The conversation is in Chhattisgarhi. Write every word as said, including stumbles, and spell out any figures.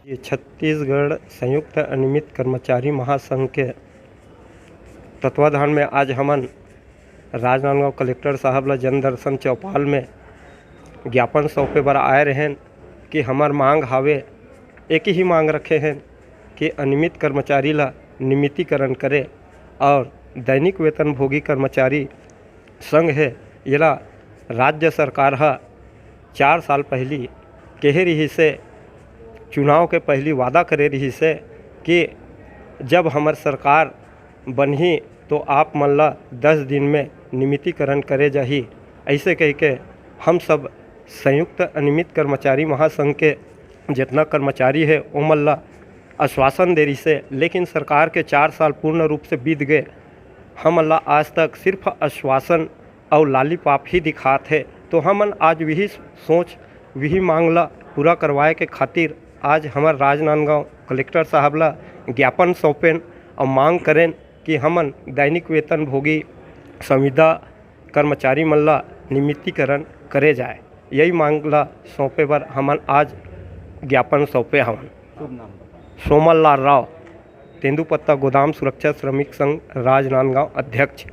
ये छत्तीसगढ़ संयुक्त अनियमित कर्मचारी महासंघ के तत्वाधान में आज हमन राजनांदगांव कलेक्टर साहब ला जनदर्शन चौपाल में ज्ञापन सौंपे बर आए रहेन कि हमर मांग हावे, एक ही मांग रखे हैं कि अनियमित कर्मचारी ला नियमितीकरण करे और दैनिक वेतन भोगी कर्मचारी संघ हे, येला राज्य सरकार ह चार साल पहली कहे रिहिसे, चुनाव के पहली वादा करे रिहिसे कि जब हमर सरकार बनही तो आप मन ला दस दिन में नियमितीकरण करे जाही। ऐसे कह के हम सब संयुक्त अनियमित कर्मचारी महासंघ के जितना कर्मचारी है ओमन ला आश्वासन दे रिहिसे, लेकिन सरकार के चार साल पूर्ण रूप से बीत गए। हमन ला आज तक सिर्फ आश्वासन अउ लालीपॉप ही दिखात है। तो हमन आज वही सोच, वही मांग ला पूरा करवाए के खातिर आज हमर राजनांदगांव कलेक्टर साहब ला ज्ञापन सौंपेन और मांग करेन कि हमन दैनिक वेतन भोगी संविदा कर्मचारी मन ला नियमितीकरण करे जाए। यही मांग ला सौंपे बर हमन आज ज्ञापन सौंपे हवन। सोमल लाल राव, तेंदूपत्ता गोदाम सुरक्षा श्रमिक संघ राजनांदगांव अध्यक्ष।